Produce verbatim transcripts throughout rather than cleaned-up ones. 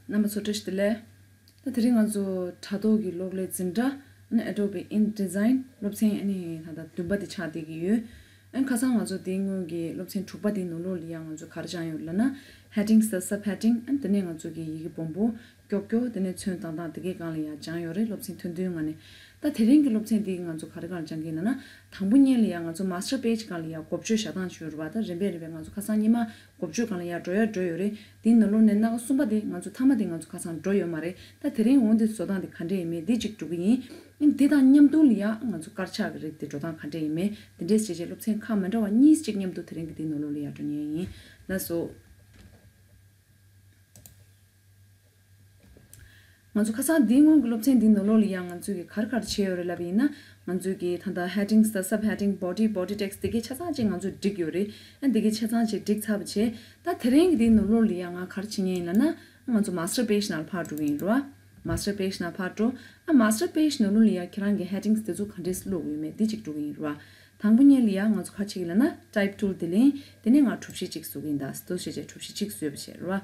རྣམ་པ་ཚོ་བཀྲ་ཤིས་བདེ་ལེགས། ད་དེ་རིང་ང་ཚོ་དྲ་ཐོག་གི་གློག་ཀླད་འཛིན་གྲྭ་ཨ་ནི་Adobe InDesign སློབ་ཚན་ཨ་ནི་ད་ལྟ་བདུན་པ་དེ་ཆགས་བསྡད་ཀྱི་ཡོད། ཨ་ནི་ཁ་སང་ང་ཚོ་དེའི་སྔོན་གྱི་སློབ་ཚན་དྲུག་པ་དེའི་ནང་ལོགས་ལ་ཡང་ང་ཚོ་ག་རེ་སྦྱངས་ཡོད་ལབ་ན། Headings དང་Subheading ཨ་ནི་དེ་ནས་ང་ཚོ་གི་ཡི་གེ་སྦོམ་པོ་ཀྱོག་ཀྱོག་དེ་ནས་ཚོན་བཏང་སྟངས་དེ་གའི་སྒང་ལ་ཡང་སྦྱངས་ཡོད་རེད། སློབ་ཚན་ཐུང་ཐུང་ངང་ནས། ད་དེ་རིང་གི་སློབ་ཚན་འདི་ང་ཚོ་ག་རེ་སྒང་ལ་སྦྱང་གི་ཡིན་ལབ་ན། དང་པོ་ཉིད་ལ་ཡང་ང་ཚོ་Master Page སྒང་ལ་ཡང་འགོ་བརྗོད་བཞག་སྟངས་ཅིག་ཡོད་རེད་བ། ད་རིམ་པས་རིམ་པས་ང་ཚོ་ཁ་སང་ཉི་མ་འགོ་བརྗོད་སྒང་ལ་ཡང་འགྲོ་ཡ་འགྲོ་ཡོད་རེད། དེའི་ནང་ལོགས་ནས་སྣ་ཁ་གསུམ་པ་དེ་ང་ཚོ་མཐའ་མ་དེ་ང་ཚོ་ཁ་སང་འགྲོ་ཡོད་མ་རེད། ད་དེ་རིང་འོ་འདི་བཟོ་སྟངས་དེ་ག་འདྲས་ཡིན་མིན་འདི་གཅིག་འགྲོ་གི་ཡིན། ཨ་ནི་དེ་དང་མཉམ་དུ་ལ་ཡང་ང་ཚོ་དཀར་ཆག་གི་རིགས་དེ་འགྲོ་སྟངས་ག་འདྲས་ཡིན་མིན་དེ་འདྲས་བྱས་བྱས་སློབ་ཚན་ཁག་མི་འདྲ་བ་གཉིས་གཅིག་མཉམ་དུ་དེ་རིང་གི་དེའི་ནང་ལོགས་ལ་ཡང་འགྲོ་ཉན་ཡིན། ལགས་སོ། ང་ཚོ་ཁ་སང་འདིའི་སྔོན་གྱི་སློབ་ཚན་འདིའི་ནང་ལོགས་ལ་ཡང་ང་ཚོས་ཀྱི་ག་རེ་ག་རེ་བྱས་ཡོད་རེད་ལབ་པ་ཡིན་ན། ང་ཚོས་ཀྱི་ད་ལྟ་Headings དང་Subheading, Body, Body Text དེ་གའི་ཆ་ཚང་ཅིག་ང་ཚོས་བསྒྲིགས་ཡོད་རེད། ཨ་དེ་གའི་ཆ་ཚང་ཅིག་བསྒྲིགས་ཚར་བ་བྱས། ད་དེ་རིང་གི་འདིའི་ནང་ལོགས་ལ་ཡང་ང་ག་རེ་བྱེད་ཉན་ཡིན་ལབ་ན། ང་ཚོ་Master Page ནང་ལ་ཕར་འགྲོ་གི་ཡིན་རེད་བ། Master Page ནང་ཕར་འགྲོ། ཨ་Master Page ནང་ལོགས་ལ་ཡང་ཁྱེད་རང་གི་Headings དེ་ཚོ་ག་འདྲས་སེ་བླུགས་དགོས་ཡོད་མེད་འདི་ཅིག་འགྲོ་གི་ཡིན་རེད་བ། དང་པོ་ཉིད་ལ་ཡང་ང་ཚོ་ག་རེ་བྱེད་ཀྱི་ལབ་ན། Type tool དེ་ལེན། དེ་ནས་ང་གྲུ་བཞི་གཅིག་བཟོ་གི་ཡིན་ད། འདུག་སེ་བྱས་གྲུ་བཞི་གཅིག་བཟོས་པ་བྱས་རེད་བ།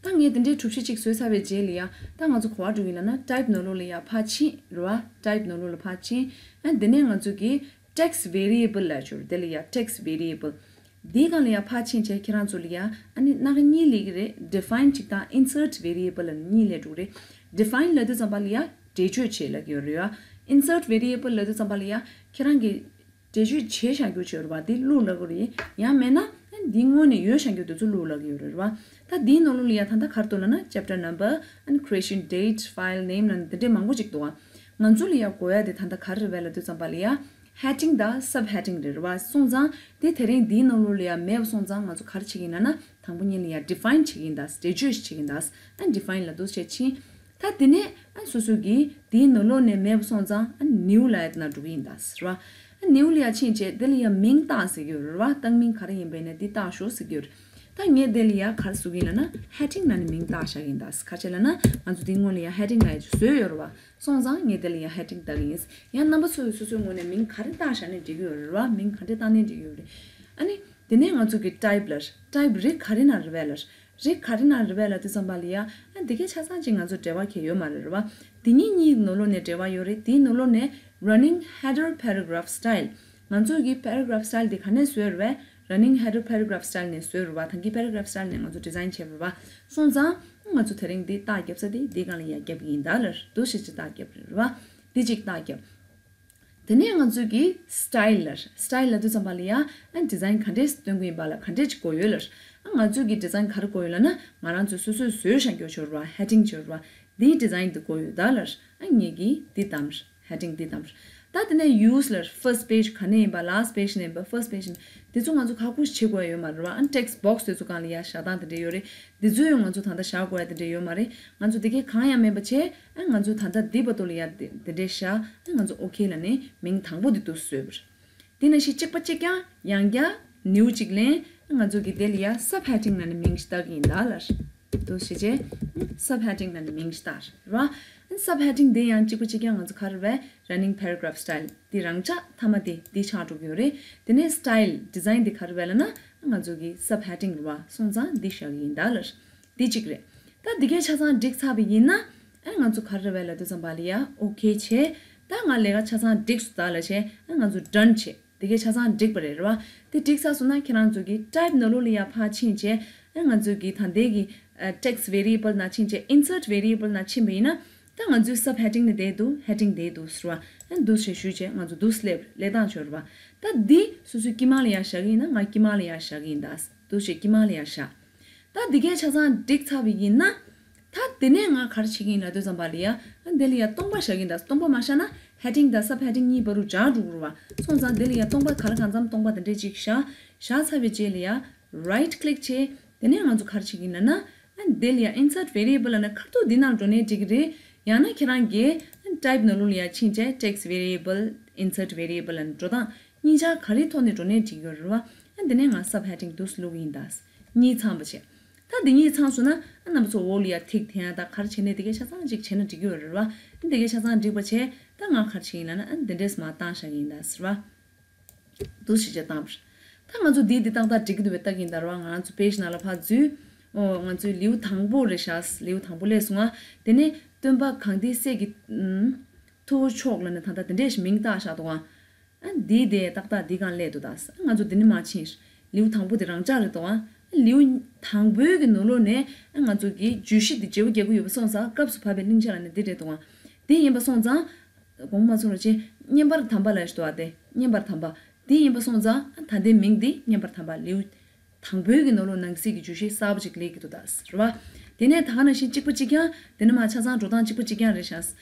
ད་ངས་དེ་འདྲའི་གྲུ་བཞི་གཅིག་བཟོས་ཚར་བའི་རྗེས་ལ་ཡང་ད་ང་ཚོ་ག་པར་འགྲོ་གི་ཡིན་ལབ་ན། Type ནང་ལོགས་ལ་ཡང་ཕར་ཕྱིན་རེད་བ། Type ནང་ལོགས་ལ་ཕར་ཕྱིན། ཨ་དེ་ནས་ང་ཚོ་གི་Text Variable ལབ་ཅིག་ཡོད་རེད། དེ་ལ་ཡང་Text Variable དེའི་སྒང་ལ་ཡང་ཕར་ཕྱིན་བྱས་ཁྱེད་རང་ཚོ་ལ་ཡང་ཨ་ནི་སྣ་ཁ་གཉིས་སླེབས་ཀྱི་རེད། Define གཅིག་དང་Insert Variable ལབ་གཉིས་སླེབས་འགྲོ་གི་རེད། Define ལབ་དུས་ཙམ་པ་ལ་ཡང་འགྲེལ་བརྗོད་བྱེད་ལབ་ཀྱི་ཡོད་རེད་བ། Insert Variable ལབ་དུས་ཙམ་པ་ལ་ཡང་ཁྱེད་རང་གི་འགྲེལ་བརྗོད་བྱས་བཞག་རྒྱུ་བྱས་རེད་བ། དེ་བླུགས་ལབ་ཀྱི་རེད། ཡང་མེད་ན་ཨ་འདི་སྔོན་ནས་ཡོད་བཞག་རྒྱུ་དེ་ཚོ་བླུགས་ལབ་ཀྱི་ཡོད་རེད་བ། ད་འདིའི་ནང་ལོགས་ལ་ཡང་ད་ལྟ་ག་རེ་འདུག་ལབ་ན། Chapter number and creation date, file name ལབ་ནས་དེ་འདྲས་མང་པོ་ཅིག་འདུག་བ། ང་ཚོ་ལ་ཡང་དགོས་ཡ་དེ་ད་ལྟ་ག་རེ་རེད་བས་ལབ་དུས་ཙམ་པ་ལ་ཡང་Heading དང་Subheading རེད་བ། སོང་ཙང་དེ་དེ་རིང་འདིའི་ནང་ལོགས་ལ་ཡང་མེད་པ་སོང་ཙང་ང་ཚོ་ག་རེ་བྱེད་ཀྱི་ཡིན་ལབ་ན། དང་པོ་ཉིད་ལ་ཡང་Define བྱེད་ཀྱི་ཡིན་ད། འགྲེལ་བརྗོད་བྱེད་ཀྱི་ཡིན་ད། ཨ་Define ལབ་འདུག་སེ་ཕྱིན། ད་དེ་ནས་ཨ་སོ་སོ་གིས་དེའི་ནང་ལོགས་ནས་མེད་པ་སོང་ཙང་ཨ་New ལབ་ཡ་དེ་ན་འགྲོ་གི་ཡིན་ད་ཟེར་བ། ཨ་New ལ་ཡ་ཕྱིན་བྱས་དེ་ལ་ཡ་མིང་བཏགས་ཟེར་གྱི་ཡོད་རེད་བ། བཏགས་མིང་ག་རེ་ཡིན་པ་ཡིན་ན་དེ་བཏགས་ཤོག་ཟེར་གྱི་ཡོད་རེད། ད་ངས་དེ་ལ་ཡ་ག་རེ་བཟོ་གི་ཡིན་ལབ་ན། Heading ལབ་ནས་མིང་བཏགས་བཞག་གི་ཡིན་ད། ག་རེ་བྱས་ལབ་ན་ང་ཚོ་དེའི་སྔོན་ལ་ཡ་Heading ལབ་ཡ་ཅིག་བཟོས་ཡོད་རེད་བ། སོང་ཙང་ངས་དེ་ལ་ཡ་Heading བཏགས་གི་ཡིན། ཡང་རྣམ་པ་ཚོས་སོ་སོའི་ངོས་ནས་མིང་ག་རེ་བཏགས་བཞག་ན་འགྲིག་གི་ཡོད་རེད་བ། མིང་ག་འདྲས་བཏགས་ན་འགྲིག་གི་ཡོད་རེད། ཨ་ནི། དེ་ནས་ང་ཚོ་གི་Type ལབ། Type རིགས་ག་རེ་ན་རེད་བས་ལབ། རིགས་ག་རེ་ན་རེད་བས་ལབ་དུས་ཙམ་པ་ལ་ཡ། ཨ་འདི་གའི་ཆ་ཚང་ཅིག་ང་ཚོ་འབྲེལ་བ་གང་ཡང་ཡོད་མ་རེད་རེད་བ། འདི་གཉིས་གཉིས་ནང་ལོགས་ནས་འབྲེལ་བ་ཡོད་རེད། དེའི་ནང་ལོགས་ནས་Running Header Paragraph Style ང་ཚོ་གི་Paragraph Style དེ་ག་ནས་བཟོས་རེད་བས། Running Header Paragraph Style ནས་བཟོས་རེད་བ། ད་གིན་Paragraph Style ནས་ང་ཚོ་Design བྱས་པ་རེད་བ། སོང་ཙང་ང་ཚོ་དེ་རིང་འདི་རྟགས་རྒྱབ་ས་དེ་འདི་སྒང་ལ་ཡ་རྒྱབ་ཀྱི་ཡིན་ད་ལབ། འདུག་སེ་ཅིག་རྟགས་རྒྱབ་རེད་བ། འདི་གཅིག་རྟགས་རྒྱབ། དེ་ནས་ང་ཚོས་ཀྱི་Style ལབ། Style ལབ་དུས་ཙམ་པ་ལ་ཡ། ཨ་Design ག་འདྲས་སྟོན་གྱི་ཡིན་པ་ལ་ག་འདྲས་ཅིག་དགོས་ཡོད་ལབ། ཨ་ང་ཚོས་ཀྱི་Design ག་རེ་དགོས་ཡོད་ལབ་ན། ང་རང་ཚོས་སོ་སོས་བཟོས་བཞག་རྒྱུ་ཅིག་ཡོད་རེད་བ། Heading ཅིག་ཡོད་རེད་བ། འདིའི་Design འདི་དགོས་ཡོད་ད་ལབ། ཨ་ངས་ཀྱི་འདི་བདམས། Heading འདི་བདམས། ད་དེ་ནས་Use ལབ། First page ག་ནས་ཡིན་པ། Last page ནས་ཡིན་པ། First page ནས། འདི་ཚོ་ང་ཚོ་ཁག་པོ་ཞིག་བྱེད་དགོས་ཡ་ཡོད་མ་རེད་བ། ཨ་Text Box དེ་ཚོ་སྒང་ལ་ཡ་བཞག་སྟངས་དེ་འདྲས་ཡོད་རེད། འདི་ཚོ་ཡང་ང་ཚོ་ད་ལྟ་བཞག་དགོས་ཡ་དེ་འདྲས་ཡོད་མ་རེད། ང་ཚོ་དེ་གའི་གང་ཡང་མེད་པ་བྱས། ཨ་ང་ཚོ་ད་ལྟ་འདི་བར་དུ་ལ་ཡ་དེ་དེ་འདྲས་བཞག་ཨ་ང་ཚོ་OK ལབ་ནས་མིང་དང་པོ་འདི་འདུག་སེ་བཟོས་པ་རེད། དེ་ནང་བཞིན་གཅིག་པ་གཅིག་རྐྱང་ཡང་བསྐྱར་New གཅིག་ལེན། ཨ་ང་ཚོ་གི་དེ་ལ་ཡ་Subheading ལབ་ནས་མིང་ཞིག་བཏགས་ཀྱི་ཡིན་ད་ལབ། འདུག་སེ་བྱས། Subheading ལབ་ནས་མིང་ཞིག་བཏགས་རེད་བ། Subheading དེ་ཡང་གཅིག་པ་གཅིག་རྐྱང་ང་ཚོ་ག་རེ་རེད། Running Paragraph Style འདི་རང་ཆ་མཐའ་མ་དེ་འདི་ཆགས་འགྲོ་གི་ཡོད་རེད། དེ་ནས་Style Design འདི་ག་རེ་རེད་ལབ་ན། ང་ཚོ་གི་Subheading རེད་བ། སོང་ཙང་འདི་བཞག་གི་ཡིན་ད་ལབ། འདི་གཅིག་རེད། ད་འདི་གའི་ཆ་ཚང་འགྲིག་ཚར་བ་ཡིན་ན། ཨ་ང་ཚོ་ག་རེ་རེད་ལབ་དུས་ཙམ་པ་ལ་ཡ་OK བྱས། ད་ང་ལས་ཀ་ཆ་ཚང་འགྲིག་སོང་ད་ལབ་བྱས། ཨ་ང་ཚོ་Done བྱས། འདི་གའི་ཆ་ཚང་འགྲིག་པ་རེད་རེད་བ། དེ་འགྲིག་ཚར་སོང་ན་ཁྱེད་རང་ཚོ་གི་Type ནང་ལོགས་ལ་ཡ་ཕར་ཕྱིན་བྱས། ཨ་ང་ཚོ་གི་ད་ལྟའི་གི་ཨ་Text Variable ནང་ཕྱིན་བྱས། Insert Variable ནང་ཕྱིན་པ་ཡིན་ན། ད་ང་ཚོའི་Subheading ནི་དེ་འདུག Heading དེ་འདུག་ཟེར་བ། ཨ་འདུག་སེ་ཞུས་བྱས་ང་ཚོ་འདུག་སེ་སླེབས་སླེབས་སྟངས་ཆགས་རེད་བ། ད་འདི་སོ་སོའི་དཀྱིལ་མ་ལ་ཡ་བཞག་གི་ཡིན་ན། ང་དཀྱིལ་མ་ལ་ཡ་བཞག་གི་ཡིན་ད། འདུག་སེ་དཀྱིལ་མ་ལ་ཡ་བཞག་ད་འདི་གའི་ཆ་ཚང་འགྲིག་ཚར་བ་ཡིན་ན། ད་དེ་ནས་ང་ག་རེ་བྱེད་ཀྱི་ཡིན་ལབ་དུས་ཙམ་པ་ལ་ཡ། ཨ་འདི་ལ་ཡ་སྟོང་པ་བཞག་གི་ཡིན་ད། སྟོང་པ་མ་བཞག་ན་Heading དང་Subheading གཉིས་བར་དུ་སྦྱར་འགྲོ་གི་རེད་བ། སོང་ཙང་འདི་ལ་ཡ་སྟོང་པ་ག་ལ་གང་འཚམ་སྟོང་པ་དེ་འདྲས་ཅིག་བཞག་བཞག་ཚར་བའི་རྗེས་ལ་ཡ། Right click བྱས། དེ་ནས་ང་ཚོ་ག་རེ་བྱེད་ཀྱི་ཡིན་ལབ་ན། ཨ་འདི་ལ་ཡ་Insert Variable ལབ་ན་ཁ་ཐུག་འདི་ནང་འགྲོ་ནའི་འགྲིག་གི་རེད། ཡང་ན་ཁྱེད་རང་གིས་ཨ་Type ནང་ལོགས་ལ་ཡ་ཕྱིན་བྱས་Text Variable, Insert Variable ལབ་ནས་འགྲོ་སྟངས་གཉིས་ཆ་ག་རེའི་ཐོག་ནས་འགྲོ་ནའི་འགྲིག་གི་ཡོད་རེད་བ། ཨ་འདི་ནས་ང་Subheading འདུག་སེ་བླུག་གི་ཡིན་ད། གཉིས་ཚང་བ་བྱས། ད་འདི་གཉིས་ཚང་སོང་ན། ཨ་རྣམ་པ་ཚོ་འོག་ལ་ཡ་ཐིག་འཐེན་ཡ་ད་ག་རེ་བྱས་ནའི་འདི་གའི་ཆ་ཚང་གཅིག་བྱས་ན་འགྲིག་གི་ཡོད་རེད་བ། ཨ་འདི་གའི་ཆ་ཚང་འགྲིག་པ་བྱས། ད་ང་ག་རེ་བྱེད་ཀྱི་ཡིན་ལབ་ན། ཨ་འདི་འདྲས་མར་བཏང་བཞག་གི་ཡིན་ད་ཟེར་བ། འདུག་སེ་བྱས་བཏང་བ་རེད། ད་ང་ཚོ་འདི་འདི་ཏག་ཏག་འགྲིག་གི་འདུག་པས་ལྟ་གི་ཡིན་ད་རེད་བ། ང་རང་ཚོ་Page ནང་ལ་ཕར་འཛུལ། ཨོ་ང་ཚོའི་ལེའུ་དང་པོ་རེད་ཤག་ལེའུ་དང་པོ་སླེབས་སོང་ང་། དེ་ནས་སྟོན་པ་གངས་ཏི་སེ་གི་ཨམ་ཐུ་བོ་མཆོག་ལབ་ནས་ད་ལྟ་དེ་འདྲས་ཞིག་མིང་བཏགས་བཞག་འདུག་ཨ། ཨ་འདི་དེ་ཏག་ཏག་འདི་སྒང་སླེབས་འདུག་ད། ཨ་ང་ཚོ་འདི་ནས་མར་ཕྱིན། ལེའུ་དང་པོ་དེ་རང་འཇགས་རེད་འདུག་ཨ། ལེའུ་དང་པོའི་གི་ནང་ལོགས་ནས་ཨ་ང་ཚོ་གི་བརྗོད་གཞི་དེ་བརྗེ་པོ་རྒྱག་གི་ཡོད་པ་སོང་ཙང་སྐབས་སུ་བབས་པའི་གླེང་བྱ་ལབ་ནས་འདི་རེད་འདུག་ཨ། དེ་ཡིན་པ་སོང་ཙང་དགོངས་པ་མ་ཚོམ་རོགས་བྱེད། བསྙེན་པར་དམ་པ་ལབ་ཞིག་འདུག་ཨ། དེ་བསྙེན་པར་དམ་པ། དེ་ཡིན་པ་སོང་ཙང་ད་ལྟའི་མིང་འདི་བསྙེན་པར་དམ་པ། ལེའུ་དང་པོའི་གི་ནང་ལོགས་ནང་གསེས་ཀྱི་བརྗོད་གཞི་གསར་པ་ཅིག་སླེབས་ཀྱི་འདུག་ད་རེད་བ། དེ་ནས་ད་ག་ནང་བཞིན་གཅིག་པ་གཅིག་རྐྱང་། དེ་ནས་མར་ཆ་ཚང་འགྲོ་སྟངས་གཅིག་པ་གཅིག་རྐྱང་རེད་ཤག་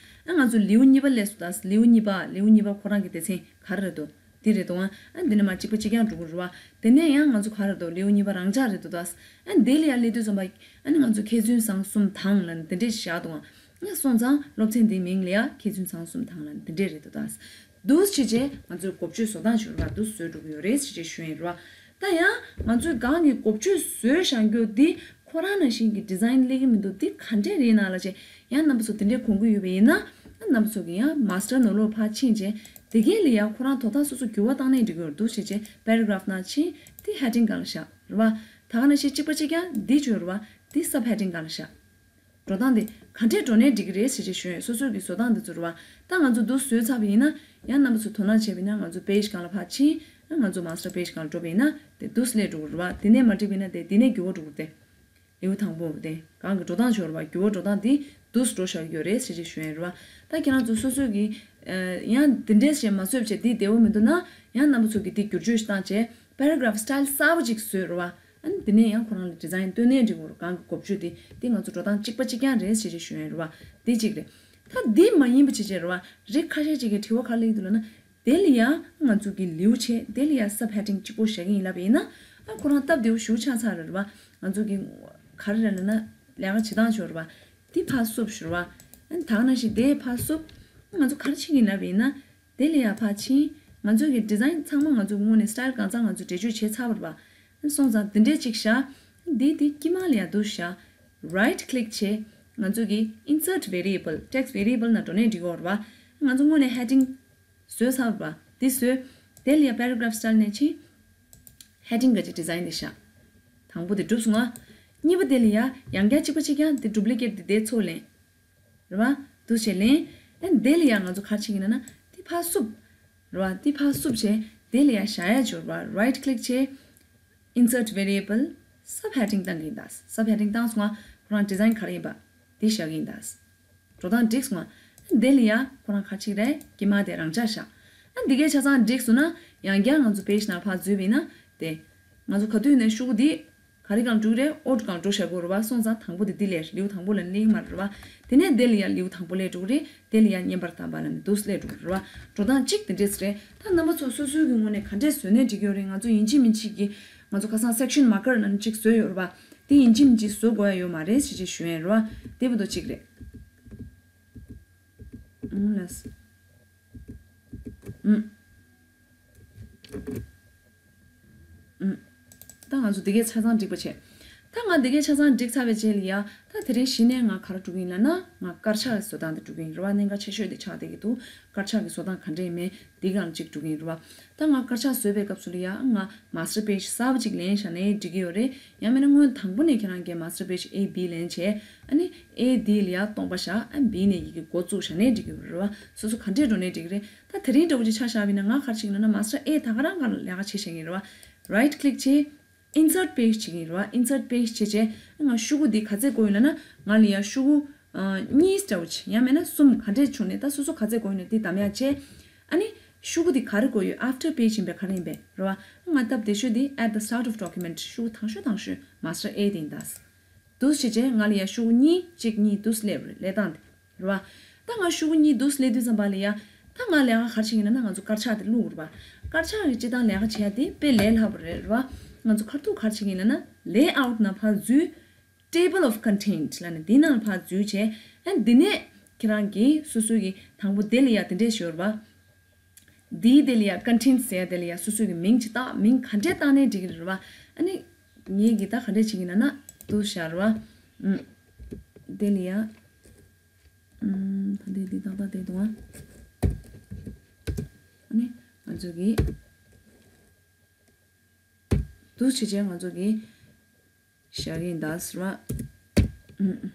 ཨ་ང་ཚོ་ལེའུ་གཉིས་པ་སླེབས་སོང་ད། ལེའུ་གཉིས་པ། ལེའུ་གཉིས་པ་ཁོ་རང་གི་སྡེ་ཚན་ག་རེ་རེད་འདུག་འདི་རེད་འདུག་ཨ། ཨ་འདི་ནས་མར་གཅིག་པ་གཅིག་རྐྱང་འགྲོ་གི་རེད་བ། དེ་ནས་ཡང་ང་ཚོ་ག་རེ་འདུག་ལེའུ་གཉིས་པ་རང་འཇགས་རེད་འདུག་ད། ཨ་འདི་ལ་ཡང་སླེབས་དུས་ཙམ་པ་ཨ་ནི་ང་ཚོ་མཁས་བཙུན་བཟང་གསུམ་དང་ལབ་ནས་དེ་འདྲས་ཞིག་བཞག་འདུག་ཨ། ཨ་སོང་ཙང་སློབ་ཚན་འདིའི་མིང་ལ་ཡང་མཁས་བཙུན་བཟང་གསུམ་དང་ལབ་ནས་དེ་འདྲས་རེད་འདུག་ད། འདུག་སེ་བྱས་ང་ཚོས་འགོ་བརྗོད་བཟོ་སྟངས་ཞུ་ར་འདུག་སེ་བཟོས་འགྲོ་གི་ཡོད་རེད་ཟེར་བྱས་ཞུ་ཡིན་ར། ད་ཡང་ང་ཚོས་གང་གི་འགོ་བརྗོད་བཟོས་བཞག་རྒྱུ་འདི་ཁོ་རང་ནང་བཞིན་གྱི་ཌི་ཛའིན་སླེབས་ཀྱི་མི་འདུག་འདི་ག་འདྲས་རེད་ན་ལབ་བྱས། ཡང་རྣམ་པ་ཚོ་དེ་འདྲས་དགོངས་ཀྱི་ཡོད་པ་ཡིན་ན། རྣམ་པ་ཚོ་གིས་ཡང་མ་སི་ཊར་ནང་ལོགས་ཕར་ཕྱིན་བྱས། དེ་གས་ལ་ཡང་ཁོ་རང་དོ་བདག་སོ་སོ་འགྱུར་བ་བཏང་ནའི་འགྲིག་གི་ཡོད་རེད། འདུག་སེ་བྱས་པེ་ར་གྷ་རཕ་ནང་ཕྱིན། དེ་ཧེ་ཌིང་སྒང་ལ་བཞག་རེད་བ། ད་ག་ནང་བཞིན་གཅིག་པ་གཅིག་རྐྱང་འདི་བྱོས་རེད་བ། དེ་སབ་ཧེ་ཌིང་སྒང་ལ་བཞག་འགྲོ་སྟངས་དེ་ག་འདྲས་འགྲོ་ནའི་འགྲིག་གི་རེད་ཟེར་བྱས་ཞུས། སོ་སོ་གི་བཟོ་སྟངས་དེ་ཚོ་རེད་བ། ད་ང་ཚོ་འདུག་སེ་བཟོས་ཚར་བ་ཡིན་ན། ཡང་རྣམ་པ་ཚོ་དོ་སྣང་བྱས་པ་ཡིན་ན་ང་ཚོ་པེ་ཇི་སྒང་ལ་ཕར་ཕྱིན། ང་ཚོ་མ་སི་ཊར་པེ་ཇི་སྒང་ལ་འགྲོ་བ་ཡིན་ན་དེ་འདུག་སེ་སླེབས་འགྲོ་གི་རེད་བ། དེ་ནས་མ་འགྲིག་པ་ཡིན་ན་དེ་དེ་ནས་འགྱུར་བ་འགྲོ་གི་རེད་དེ། ལེའུ་དང་པོ་དེ་གང་གི་འགྲོ་སྟངས་ཤོར་བ། འགྱུར་བ་འགྲོ་སྟངས་དེ་འདུག་སེ་འགྲོ་བཞག་གི་ཡོད་རེད་ཟེར་བྱས་ཞུ་ཡ་རེད་བ། ད་ཁྱེད་རང་ཚོ་སོ་སོ་གི་ཡང་དེ་འདྲས་བྱས་མ་བཟོས་བྱས་དེ་བདེ་བོ་མི་འདུག་ན། ཡང་རྣམ་པ་ཚོ་གི་དེ་བསྒྱུར་བཅོས་ཤིག་བཏང་བྱས་པེ་ར་གྷ་རཕ་སི་ཊལ་གསར་པ་ཅིག་བཟོས་རེད་བ། ཨ་ནི་དེ་ནས་ཡང་ཁོ་རང་ལ་ཌི་ཛའིན་སྟོན་ནའི་འགྲིག་གི་རེད། གང་གི་འགོ་བརྗོད་དེ་དེ་ང་ཚོ་འགྲོ་སྟངས་གཅིག་པ་གཅིག་རྐྱང་རེད་ཟེར་བྱས་ཞུ་ཡ་རེད་བ། དེ་གཅིག་རེད། ད་འདི་མ་ཡིན་པ་བྱས་བྱས་རེད་བ། རིགས་ཁ་ཤས་ཅིག་གིས་དྲི་བ་ག་རེ་སླེབས་ཀྱི་འདུག་ལབ་ན། དེ་ལ་ཡང་ང་ཚོ་གི་ལེའུ་བྱས། དེ་ལ་ཡང་སབ་ཧེ་ཌིང་གཅིག་པོ་བཞག་གི་ཡིན་ལབ་པ་ཡིན་ན། ཨ་ཁོ་རང་སྟབས་བདེ་བོ་ཞེ་པོ་ཆགས་ཚར་རེད་བ། ང་ཚོ་གི་ག་རེ་རེད་ལབ་ན། ལས་ཀ་བྱེད་སྟངས་ཤོར་བ། འདི་ཕར་བསུབ་ཤོར་བ། ཨ་ད་ག་ནང་བཞིན་དེ་ཕར་བསུབ། ང་ཚོ་ག་རེ་བྱེད་ཀྱི་ཡིན་ལབ་པ་ཡིན་ན། དེ་ལ་ཡང་ཕར་ཕྱིན། ང་ཚོ་གི་ཌི་ཛའིན་ཚང་མ་ང་ཚོ་གི་སྔོན་ནས་སི་ཊལ་གང་ཚང་ང་ཚོ་འགྲེལ་བརྗོད་བྱས་ཚར་བ་རེད་བ། སོང་ཙང་འདི་འདྲས་ཅིག་བཞག་འདི་དེ་དཀྱིལ་མ་ལ་ཡང་འདུག་བཞག་རའིཊ་ཀི་ལིག་བྱས། ང་ཚོ་གི་ཨིན་སརཊ་ཝེ་རི་ཨེ་བལ། ཊེག་སི་ཊི་ཝེ་རི་ཨེ་བལ་ནང་འགྲོ་ནའི་འགྲིག་གི་ཡོད་རེད་བ། ང་ཚོ་དངོས་གནས་ཧེ་ཌིང་བཟོས་ཚར་བ། འདི་བཟོས། དེ་ལ་ཡང་པེ་ར་གྷ་རཕ་སི་ཊལ་ནས་ཕྱིན། ཧེ་ཌིང་ག་ཅིག་ཌི་ཛའིན་དེ་བཞག་དང་པོ་དེ་གྲུབ་སོང་ང་། གཉིས་པ་དེ་ལ་ཡང་ཡང་བསྐྱར་གཅིག་པ་གཅིག་རྐྱང་དེ་ཌུབ་ལི་ཀེཊ་དེ་དེ་ཚུར་ལེན། རེད་བ། འདུག་སེ་ལེན། ཨ་དེ་ལ་ཡང་ང་ཚོ་ག་རེ་བྱེད་ཀྱི་ཡིན་ལབ་ན། དེ་ཕར་བསུབ། རེད་བ། དེ་ཕར་བསུབ་བྱས། དེ་ལ་ཡང་བཞག་ཡ་འབྱོར་བ། རའིཊ་ཀི་ལིག་བྱས། ཨིན་སརཊ་ཝེ་རི་ཨེ་བལ། སབ་ཧེ་ཌིང་བཏང་གི་ཡིན་ད། སབ་ཧེ་ཌིང་བཏང་སོང་ང་། ཁོ་རང་ཌི་ཛའིན་ག་རེ་ཡིན་པ་དེ་བཞག་གི་ཡིན་ད། འགྲོ་སྟངས་འགྲིག་སོང་ང་། ཨ་དེ་ལ་ཡང་ཁོ་རང་ག་རེ་བྱེད་ཀྱི་རེད། དཀྱིལ་མ་དེ་རང་འཇགས་བཞག་ཨ་འདི་གས་ཆ་ཚང་འགྲིག་སོང་ན། ཡང་བསྐྱར་ང་ཚོ་པེ་ཇི་ནང་ཕར་འཛུལ་བ་ཡིན་ན། དེ་ང་ཚོ་ག་དུས་ནས་ཤོག་གུ་འདི་ག་རེ་སྒང་འགྲོ་གི་རེད། ཨོཌ་སྒང་འགྲོ་བཞག་གི་ཡོད་རེད་བ། སོང་ཙང་དང་པོ་དེ་འདི་སླེབས། ལེའུ་དང་པོ་ལ་སླེབས་ཀྱི་མ་རེད་བ། དེ་ནས་དེ་ལ་ཡང་ལེའུ་དང་པོ་སླེབས་འགྲོ་གི་རེད། དེ་ལ་ཡང་བསྙེན་པར་དམ་པ་ལབ་ནས་འདུག་སེ་སླེབས་འགྲོ་གི་རེད་བ། འགྲོ་སྟངས་གཅིག་དེ་འདྲས་རེད། ད་རྣམ་པ་ཚོ་སོ་སོའི་གི་ངོས་ནས་ག་འདྲས་བཟོས་ནའི་འགྲིག་གི་ཡོད་རེད། ང་ཚོ་ཡིན་གཅིག་མིན་གཅིག་གི་ང་ཚོ་ཁ་སང་སེག་ཤན་མར་ཀར་ལབ་ནས་གཅིག་བཟོས་ཡོད་རེད་བ། དེ་ཡིན་གཅིག་མིན་གཅིག་བཟོ་དགོས་ཡ་ཡོད་མ་རེད་ཟེར་བྱས་ཞུ་ཡ་རེད་བ། དེ་བར་དུ་གཅིག་རེད། ཨུམ་ལགས། ཨུམ། ཨུམ། ད་ང་ཚོ་འདི་གས་ཆ་ཚང་འགྲིག་པ་བྱས། ད་ང་འདི་གས་ཆ་ཚང་འགྲིག་ཚར་བའི་རྗེས་ལ་ཡ། ད་དེ་རིང་གཞི་ནས་ང་ག་རེ་འགྲོ་གི་ཡིན་ལབ་ན། ང་དཀར་ཆག་གི་བཟོ་སྟངས་དེ་འགྲོ་གི་ཡིན་རེད་བ། གནད་འགག་ཆེ་ཤོས་དེ་ཆགས་བསྡད་ཀྱི་འདུག་དཀར་ཆག་གི་བཟོ་སྟངས་ག་འདྲས་ཡིན་མིན་འདི་སྒང་གཅིག་འགྲོ་གི་ཡིན་རེད་བ། ད་ང་དཀར་ཆག་བཟོས་པའི་སྐབས་སུ་ལ་ཡ། ང་མ་སི་ཊར་པེ་ཇི་གསར་པ་ཅིག་ལེན་བཞག་ནའི་འགྲིག་གི་ཡོད་རེད། ཡང་མིན་ན་སྔོན་དང་པོ་ནས་ཁྱེད་རང་གིས་མ་སི་ཊར་པེ་ཇི་ཨེ་བི་ལེན་བྱས། ཨ་ནི་ཨེ་འདི་ལ་ཡ་སྟོང་པ་བཞག་ཨ་བི་ནས་ཡི་གེ་འགོ་བཙུགས་བཞག་ནའི་འགྲིག་གི་ཡོད་རེད་བ། སོ་སོ་ག་འདྲས་འགྲོ་ནའི་འགྲིག་གི་རེད། ད་དེ་རིང་འདྲ་བོ་ཅིག་ཆ་བཞག་པ་ཡིན་ན། ང་ག་རེ་བྱེད་ཀྱི་ཡིན་ལབ་ན། མ་སི་ཊར་ཨེ་ད་ག་རང་སྒང་ལ་ལས་ཀ་བྱེད་བཞིན་ཡིན་རེད་བ། རའིཊ་ཀི་ལིག་བྱས། ཨིན་སརཊ་པེ་ཇི་བྱེད་ཀྱི་ཡིན་རེད་བ། ཨིན་སརཊ་པེ་ཇི་བྱས་བྱས། ང་ཤོག་གུ་འདི་ག་ཚད་དགོས་ཡོད་ལབ་ན། ང་ལ་ཡ་ཤོག་གུ་ཨ་གཉིས་འདྲ་བོ་ཅིག་ཡང་མིན་ན་གསུམ་ག་འདྲས་བྱུང་ནའི་ད་སོ་སོ་ག་ཚད་དགོས་ཡོད་ན་འདི་གདམ་ཡ་བྱས། ཨ་ནི་ཤོག་གུ་འདི་ག་རེ་དགོས་ཡོད། ཨབ་ཊར་པེ་ཇི་ཡིན་པས་ག་རེ་ཡིན་པས་རེད་བ། ང་སྟབས་བདེ་ཤོས་འདི་at the start of document ཤོག་གུ་དང་ཤོས་དང་ཤོས་མ་སི་ཊར་ཨེ་དེ་ཡིན་ད། འདུག་སེ་བྱས་བྱས་ང་ལ་ཡ་ཤོག་གུ་གཉིས་གཅིག་གཉིས་འདུག་སེ་སླེབས་རེད། ལས་སྟངས་དེ། རེད་བ། ད་ང་ཤོག་གུ་གཉིས་འདུག་སེ་སླེབས་དུས་ཙམ་པ་ལ་ཡ། ད་ང་ལས་ཀ་ག་རེ་བྱེད་ཀྱི་ཡིན་ལབ་ན། ང་ཚོ་དཀར་ཆག་དེ་བླུགས་རེད་བ། དཀར་ཆག་གི་སྤྱིར་བཏང་ལས་ཀ་བྱེད་ཡ་དེ་དཔེ་ལས་སླ་པོ་རེད། རེད་བ། ང་ཚོ་ཁ་ཐུག་ག་རེ་བྱེད་ཀྱི་ཡིན་ལབ་ན། ལེ་ཨའུཊ་ནང་ཕར་འཛུལ། table of content ལབ་ནས་འདི་ནང་ཕར་འཛུལ་བྱས། ཨ་འདི་ནས་ཁྱེད་རང་གིས་སོ་སོ་གི་དང་པོ་དེ་ལ་ཡ་དེ་འདྲས་ཞོར་བ། འདིའི་དེ་ལ་ཡ་ཀོན་ཊེན་ཊི་ཟེར་ཡ་དེ་ལ་ཡ་སོ་སོ་གི་མིང་ཅིག་བཏགས། མིང་ག་འདྲས་བཏགས་ནའི་འགྲིག་གི་རེད་བ། ཨ་ནི་ངས་གི་ད་ག་འདྲས་བྱེད་ཀྱི་ཡིན་ལབ་ན། འདུག་སེ་བཞག་རེད་བ། ཨུམ། དེ་ལ་ཡ། ཨུམ། ད་འདི་འདི་ཏག་ཏག་བསྡད་འདུག་ཨ། ཨ་ནི་ང་ཚོ་གི་འདུག་སེ་བྱས་བྱས་ང་ཚོ་གི་ བཞག་གི་ཡིན་ད་ཟེར་བ། ཨུམ།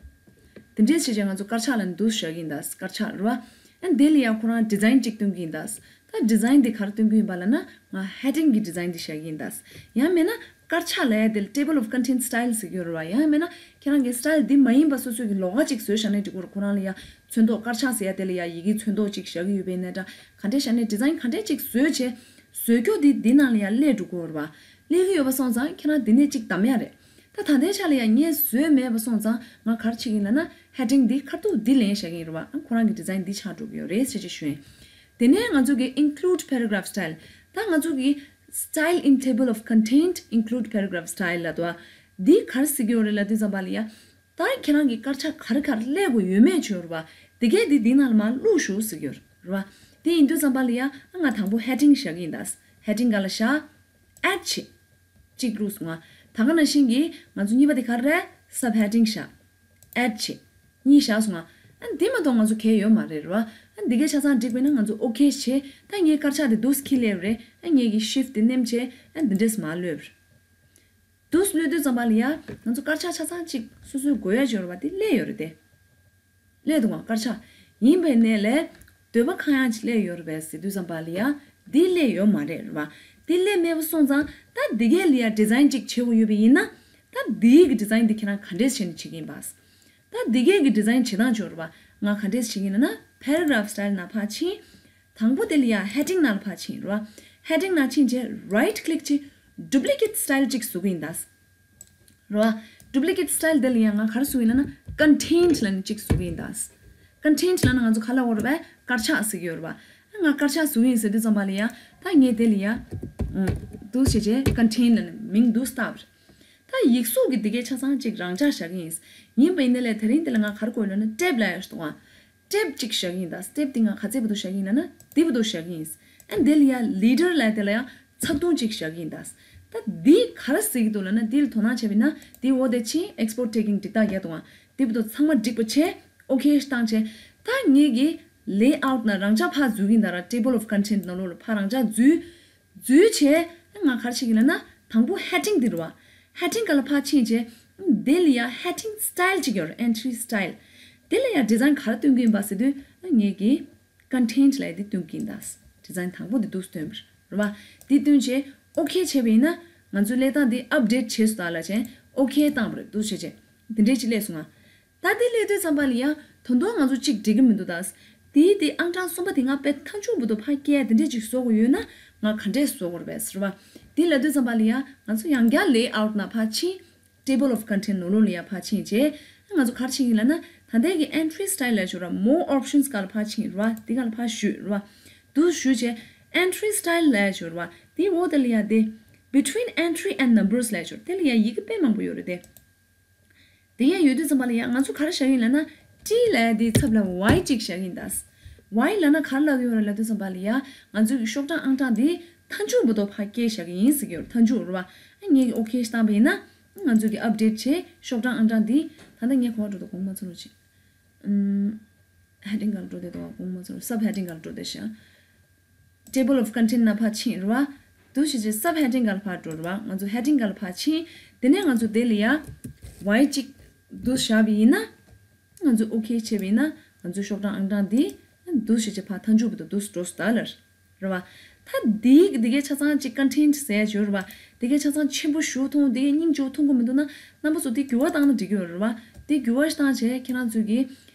དེ་འདྲས་བྱས་བྱས་ང་ཚོ་དཀར་ཆག་ལ་འདུག་བཞག་གི་ཡིན་ད། དཀར་ཆག་རེད་བ། ཨ་དེ་ལ་ཡང་ཁོ་རང་ཌི་ཛའིན་གཅིག་སྟོན་གི་ཡིན་ད། ད་ཌི་ཛའིན་དེ་ག་རེ་སྟོན་གི་ཡིན་པ་ལབ་ན། ང་ཧེ་ཌིང་གི་ཌི་ཛའིན་དེ་བཞག་གི་ཡིན་ད། ཡང་མིན་ན་དཀར་ཆག་ལབ་ཡ་དེ་ལ་table of content style ཟེར་གྱི་ཡོད་རེད་བ། ཡང་མིན་ན་ཁྱེད་རང་གི་སི་ཊའིལ་འདི་མ་ཡིན་པ་སོ་སོ་གི་ལོགས་ཀ་ཅིག་བཟོས་བཞག་ན་འགྲིག་གི་རེད། ཁོ་རང་ལ་ཡ་ཚོན་མདོག་དཀར་ཆག་ཟེར་ཡ་དེ་ལ་ཡ་ཡི་གེ་ཚོན་མདོག་ཅིག་བཞག་གི་ཡོད་པ་ཡིན་ན་འདྲ། ག་འདྲས་བཞག་ནས་ཌི་ཛའིན་ག་འདྲས་ཅིག་བཟོས་བྱས། བཟོས་རྒྱུ་འདི་འདི་ནང་ལ་ཡ་སླེབས་འགྲོ་གི་ཡོད་རེད་བ། སླེབས་ཀྱི་ཡོད་པ་སོང་ཙང་ཁྱེད་རང་འདི་ནས་ཅིག་གདམ་ཡ་རེད། ད་ད་ལྟའི་ཆ་ལ་ཡང་ངས་བཟོས་མེད་པ་སོང་ཙང་ང་ག་རེ་བྱེད་ཀྱི་ཡིན་ལབ་ན། ཧེ་ཌིང་འདི་ཁ་ཐུག་འདི་ལེན་བཞག་གི་ཡིན་རེད་བ། ཨ་ཁོ་རང་གི་ཌི་ཛའིན་འདི་ཆགས་འགྲོ་གི་ཡོད་རེད་ཟེར་ཅིག་ཞུ་ཡིན། དེ་ནས་ང་ཚོ་གི་include paragraph style། ད་ང་ཚོ་གི་style in table of content include paragraph style ལབ་འདུག་བ། འདི་ག་རེ་ཟེར་གྱི་ཡོད་རེད་ལབ་དུས་ཙམ་པ་ལ་ཡ། ད་ཁྱེད་རང་གི་དཀར་ཆག་ག་རེ་ག་རེ་སླེབས་དགོས་ཡོད་མེད་བྱོས་རེད་བ། དེ་གས་འདི་འདི་ནང་ལ་མར་བླུགས་ཞོག་ཟེར་གྱི་ཡོད་རེད་བ། དེ་ཡིན་དུས་ཙམ་པ་ལ་ཡ། ཨ་ང་དང་པོ་ཧེ་ཌིང་བཞག་གི་ཡིན་ད། ཧེ་ཌིང་ག་ལ་བཞག add བྱེད། གཅིག་བླུགས་སོང་ང་། ད་ག་ནང་བཞིན་གྱི་ང་ཚོ་གཉིས་པ་དེ་ག་རེ་རེད། སབ་ཧེ་ཌིང་བཞག add བྱེད། གཉིས་བཞག་སོང་ང་། ཨ་འདི་མ་གཏོགས་ང་ཚོ་གལ་ཡོད་མ་རེད་རེད་བ། ཨ་འདི་གས་ཆ་ཚང་འགྲིག་པས་ན་ང་ཚོ་ཨོ་ཁེ་བྱེད། ད་ངའི་དཀར་ཆག་དེ་འདུག་སེ་འཁྱེར་སླེབས་རེད། ཨ་ངས་ཀྱི་ཤིཕ་དེ་མནན་བྱས། ཨ་འདི་འདྲས་མར་གློད། འདུག་སེ་གློད་དུས་ཙམ་པ་ལ་ཡ། ང་ཚོ་དཀར་ཆག་ཆ་ཚང་གཅིག་སོ་སོའི་དགོས་ཡ་འབྱོར་བ་དེ་སླེབས་ཡོད་རེད་དེ། སླེབས་འདུག་ག་དཀར་ཆག་ཡིན་པའི་གནས་ལས། འདོད་པ་ཁེངས་ཡ་ཅིག་སླེབས་ཡོད་རེད་པས་ཟེར་དུས་ཙམ་པ་ལ་ཡ། འདི་སླེབས་ཡོད་མ་རེད་རེད་བ། འདི་སླེབས་མེད་པ་སོང་ཙང་། ད་འདི་གས་ལ་ཡ་ཌི་ཛའིན་ཅིག་བྱེད་དགོས་ཡོད་པ་ཡིན་ན། ད་འདིའི་གི་ཌི་ཛའིན་འདི་ཁྱེད་རང་ག་འདྲས་བྱས་ནས་བྱེད་ཀྱི་ཡིན་པ། ད་འདི་གས་ཀྱི་ཌི་ཛའིན་བྱེད་སྟངས་ཅིག་ཡོད་རེད་བ། ང་ག་འདྲས་བྱེད་ཀྱི་ཡིན་ལབ་ན། paragraph style ནང་ཕར་ཕྱིན། དང་པོ་དེ་ལ་ཡ་ཧེ་ཌིང་ནང་ལ་ཕར་ཕྱིན་རེད་བ། ཧེ་ཌིང་ནང་ཕྱིན་རྗེས་right click བྱས། duplicate style ཅིག་བཟོ་གི་ཡིན་ད། རེད་བ། duplicate style དེ་ལ་ཡ་ང་ག་རེ་བཟོ་གི་ཡིན་ལབ་ན། content ལབ་ནས་ཅིག་བཟོ་གི་ཡིན་ད། content ལབ་ན་ང་ཚོ་ག་ལབ་ཡོད་རེད་པས། དཀར་ཆག་ཟེར་གྱི་ཡོད་རེད་བ། ང་དཀར་ཆག་བཟོ་གི་ཡིན་ཟེར་དུས་ཙམ་པ་ལ་ཡ། ད་ངས་དེ་ལ་ཡ། ཨང་། འདུག་སེ་བྱས་བྱས་content ལབ་ནས་མིང་འདུག་སེ་བཏགས་པ་རེད། ད་ཡིག་གཟུགས་ཀྱི་འདི་གས་ཆ་ཚང་གཅིག་རང་འཇགས་བཞག་གི་ཡིན། ཡིན་པ་ཡིན་ནའི་ལས་དེ་རིང་འདི་ལ་ང་ག་རེ་དགོས་ལབ་ན། ཊེབ་ལབ་ཡ་ཞིག་འདུག་ག་ཊེབ་གཅིག་བཞག་གི་ཡིན་ད། ཊེབ་འདི་ང་ག་ཚད་བར་དུ་བཞག་གི་ཡིན་ལབ་ན། འདི་བར་དུ་བཞག་གི་ཡིན། ཨ་འདི་ལ་ཡ་ལི་ཌར་ལབ་ཡ་དེ་ལ་ཡ་ཚགས་ཐུང་གཅིག་བཞག་གི་ཡིན་ད། ད་འདི་ག་རེ་ཟེར་གྱི་འདུག་ལབ་ན། འདི་ལ་དོ་སྣང་བྱས་པ་ཡིན་ན། འདི་འོག་དེ་ཕྱིན། export tagging འགྲིག་རྟགས་རྒྱག་འདུག་ག་འདི་བར་དུ་ཚང་མ་འགྲིག་པ་བྱས། ཨོ་ཁེ་བཏང་བྱས། ད་ངས་ཀྱི་layout ནང་རང་འཇགས་ཕར་འཛུལ་གྱི་ཡིན་ད་ར། table of content ནང་ལོགས་ལ་ཕར་རང་འཇགས་འཛུལ། འཛུལ་བྱས། ང་ག་རེ་བྱེད་ཀྱི་ལབ་ན། དང་པོ་ཧེ་ཌིང་འདི་རེད་བ། ཧེ་ཌིང་སྒང་ལ་ཕར་ཕྱིན་བྱས། དེ་ལ་ཡ་ཧེ་ཌིང་སི་ཊའིལ་ཅིག་ཡོད་རེད། entry style། དེ་ལ་ཡ་ཌི་ཛའིན་ག་རེ་སྟོན་གྱི་ཡིན་པ་ཟེར་དུས། ངས་ཀྱི་content ལབ་ཡ་འདི་སྟོན་གྱི་ཡིན་ད། ཌི་ཛའིན་དང་པོ་འདི་འདུག་སེ་སྟོན་པ་རེད་བ། འདི་སྟོན་བྱས་ཨོ་ཁེ་བྱས་པ་ཡིན་ན། ང་ཚོའི་ཀླད་སྟངས་འདི་ཨབ་ཌེཊ་བྱས་སོང་ད་ལབ་བྱས་ཨོ་ཁེ་བཏང་པ་རེད། འདུག་སེ་བྱས་བྱས་འདི་འདྲས་ཅིག་སླེབས་སོང་ང་། ད་འདི་སླེབས་དུས་ཙམ་པ་ལ་ཡ། ད་དུང་ང་ཚོ་གཅིག་འགྲིག་གི་མི་འདུག་ད། དེའི་དེ་ཨང་གྲངས་གསུམ་པ་དེ་ང་དཔེ་མཐའ་མཇུག་བར་དུ་ཕར་སྐྱེལ་དེ་འདྲས་ཅིག་བཟོ་དགོས་ཡོད་ན། ང་ག་འདྲས་བཟོ་དགོས་རེད་པས་ཟེར་བ། དེ་ལབ་དུས་ཙམ་པ་ལ་ཡ། ང་ཚོ་ཡང་བསྐྱར་layout ནང་ཕར་ཕྱིན། table of content ནང་ལོགས་ལ་ཡ་ཕར་ཕྱིན་བྱས། ང་ཚོ་ག་རེ་བྱེད་ཀྱི་ཡིན་ལབ་ན། ད་ལྟའི་གི་entry style ལབ་ཡ་ཅིག་ཡོད་ར། more options སྒང་ལ་ཕར་ཕྱིན་རེད་བ། དེ་སྒང་ལ་ཕར་གཞུས་རེད་བ། འདུག་གཞུས་བྱས། entry style ལབ་ཡ་ཅིག་ཡོད་རེད་བ། དེའི་འོག་དེ་ལ་ཡ་དེ། between entry and numbers ལབ་ཡ་ཅིག་ཡོད་རེད། དེ་ལ་ཡ་ཡི་གེ་དཔེ་མང་པོ་ཡོད་རེད་དེ། དེ་ཡང་ཡོད་དུས་ཙམ་པ་ལ་ཡང་ང་ཚོ་ག་རེ་བཞག་གི་ཡིན་ལབ་ན། ཊི་ལབ་ཡ་དེའི་ཚབ་ལ་ཝའི་གཅིག་བཞག་གི་ཡིན་ད། ཝའི་ལབ་ན་ག་རེ་ལབ་ཀྱི་ཡོད་རེད་ལབ་དུས་ཙམ་པ་ལ་ཡ། ང་ཚོ་གི་ཤོག་གྲངས་ཨང་གྲངས་དེ་མཐའ་མཇུག་བར་དུ་ཕར་སྐྱེལ་བཞག་གི་ཡིན་ཟེར་གྱི་ཡོད་རེད། མཐའ་མཇུག་རེད་བ། ཨ་ངས་ཀྱི་ཨོ་ཁེ་ཞིག་བཏང་པ་ཡིན་ན། ང་ཚོ་གི་ཨབ་ཌེཊ་བྱས་ཤོག་གྲངས་ཨང་གྲངས་དེ། ད་ལྟ་ངས་ག་པར་འགྲོ་འདུག་དགོངས་མ་ཚོམས་རོགས་བྱེད། ཨུམ། ཧེ་ཌིང་སྒང་ལ་འགྲོ་བསྡད་འདུག་དགོངས་མ་ཚོམས་རོགས། སབ་ཧེ་ཌིང་སྒང་ལ་འགྲོ་བསྡད་ཤག table of content ནང་ཕར་ཕྱིན་རེད་བ། འདུག་སེ་བྱས་སབ་ཧེ་ཌིང་སྒང་ལ་ཕར་འགྲོ་རེད་བ། ང་ཚོ་ཧེ་ཌིང་སྒང་ལ་ཕར་ཕྱིན། དེ་ནས་ང་ཚོ་དེ་ལ་ཡ་ཝའི་གཅིག་འདུག་སེ་བཞག་པ་ཡིན་ན། ང་ཚོ་ཨོ་ཁེ་བྱས་པ་ཡིན་ན། ང་ཚོའི་ཤོག་གྲངས་ཨང་གྲངས་འདི་འདུག་སེ་བྱས་ཕར་མཐའ་མཇུག་བར་དུ་འདུག་སེ་འགྲོ་སོང་ད་ལར། རེད་བ། ད་འདི་འདི་གའི་ཆ་ཚང་གཅིག་ཀོན་ཊེན་ཊི་ཟེར་ཡ་ཅིག་ཡོད་རེད་བ། འདི་གའི་ཆ་ཚང་ཆེན་པོ་ཞེ་པོ་མཐོང་། འདི་གའི་སྙིང་རྗེ་པོ་མཐོང་གི་མི་འདུག་ན། རྣམ་པ་ཚོ་འདི་འགྱུར་བ་བཏང་ན་འགྲིག་གི་ཡོད་རེད་བ། འདི་འགྱུར་བ་ཞིག་བཏང་བྱས་ཁྱེད་རང་ཚོས་ཀྱིས།